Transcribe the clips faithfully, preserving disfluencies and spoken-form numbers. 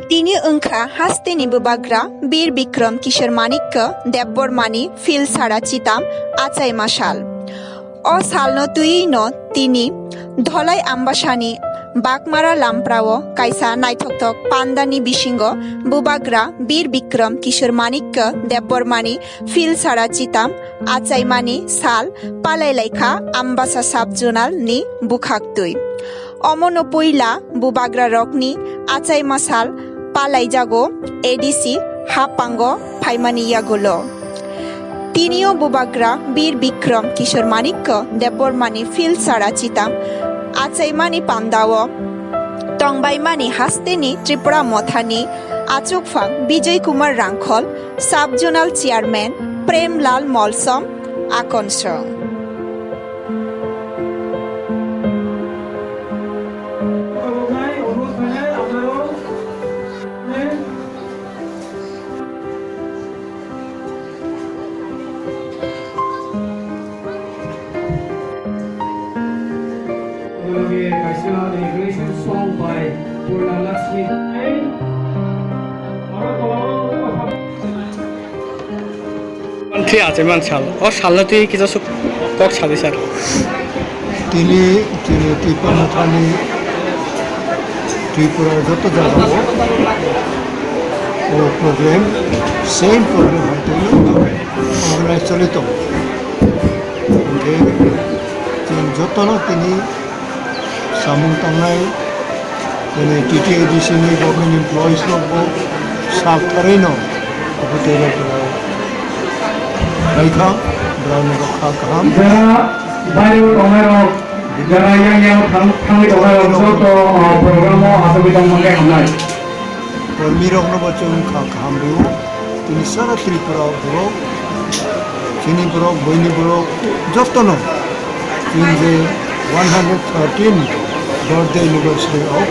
Tini wngkha hasteni bubagra Bir Bikram Kishore Manikya Debbarmani Phil Sara Chitam achaima sal. O salno twiwi no tini Dholai Ambasani Bakmara Lamprao kaisa naithokthok pandani bisingo bubagra Bir Bikram Kishore Manikya Debbarmani Phil Sara Chitam achaimani sal palailaikha Ambasa Sub Zonal ni bwkhaktwi. Omono puila bubagra rokni achaima sal palaijago A D C Hapango phaimani yagulo. Tinio bubagra Bir Bikram Kishore Manikya Debbarmani Phil Sara Chitam achaimani pandao tongbaimani hasteni Tripura Mothani achukphang Bijoy Kumar Rangkhol, Sub Zonal Chairman Prem Lal Molsom, Akonso. Will be a kaisa inauguration song by Purna Lakshmi. Mantri achaimani sal. O salno twi kisa swk kok sadi sir. Tini, tini Tipra Mothani Tripura joto jagao o program, same program hai twi organize choli tongo. Hwnkhe chwng jotono tini samung tangnai, tini T T A D C ni government employees rok bo sak tharwi no obo tei rok khlai kha, borok ni kha kaham. Jara baireo tongnai rok, jara yang yang thang-, thangwi tongnai rok joto, o, program o achugwi tongmani hamnai. Bormirokno bo chwng kha kaham rwo. Tini sara Tripura borok, chini borok, buini borok, jotono chini je one hundred thirteen birthday anniversary of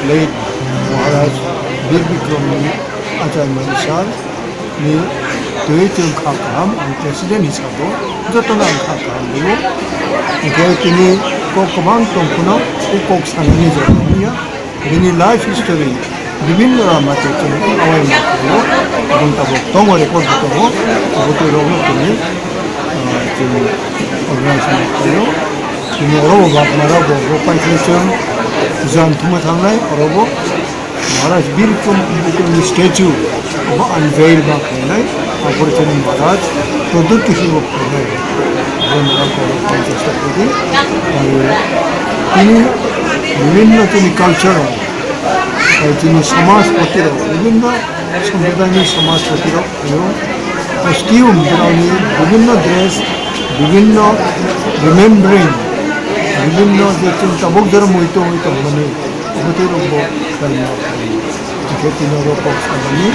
late Maharaj Bir Bikram ni achaimani sal ni twi chwng kha kaham, ang president hisabo jotono ang kha kaham rwo. Hwnkhe tini kok kwbang tong phano, o kok sanani jora wngya. Bini life history bibinno lama tei chwng awai ma khaio, aboni tabuk tongo, record bo tongo, abo twi rokno tini, ah, chwng organize ma khaio. Chini oro bo Bakmara bo, bo paikhe chwng jang thumwi thangnai, oro bo Maharaj Bir Bikram ni statue bo unveil ma khainai. Aphuru chini Maharaj Pradyut Kishore bo phainai. Bo Maharaj ko phan chesta khaidi. Tini bibhinno tini culture, tei tini samajpati rok, bibhinno sampradayni samajpati rok phaio. Costume borokni bibhinno dress, bibhinno remembering, bibhinno je chwng tabuk jora muitu oi tongmani. Bwtwi rok bo khlaina phaio. Hwnkhe tini oro kok sanani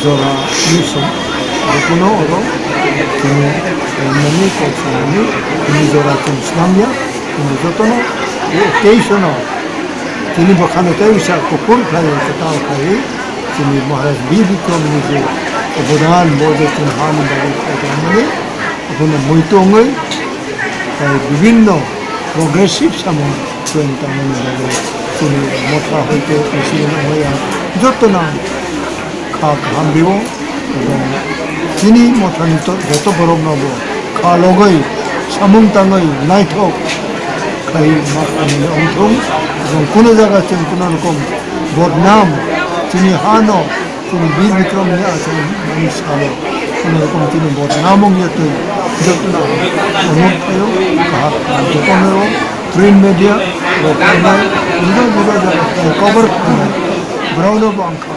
jora ni song, jotono oro tini khlainani kok sanani tini jora chwng swnamya, tini jotono tei sono tini bwkhano tei bisa kuphur khlai, kwtal khlai, tini Maharaj Bir Bikram ni je obodan bo je chwng hani bagwi khlai tongmani, abono muitu wngwi, tei bibhinno progressive samung chwng tangmani bagwi chini motha hoite president wngwi ang jotono ang kha kaham rwo, ebong chini mothani to-, joto borokno bo kha logwi samung tangwi naithok khai ma khainani wngthung, ebong kuno jaga chwng kuno rokom bodnam chini hano Chini Bir Bikram ni achaimani salo, kono rokom chini bodnam wngya twi, jotono ang onurod khlaio, kaham jotono rw, print media rok khainai, bujo bujo jaga khainai, cover khainai, borokno bo ang kha.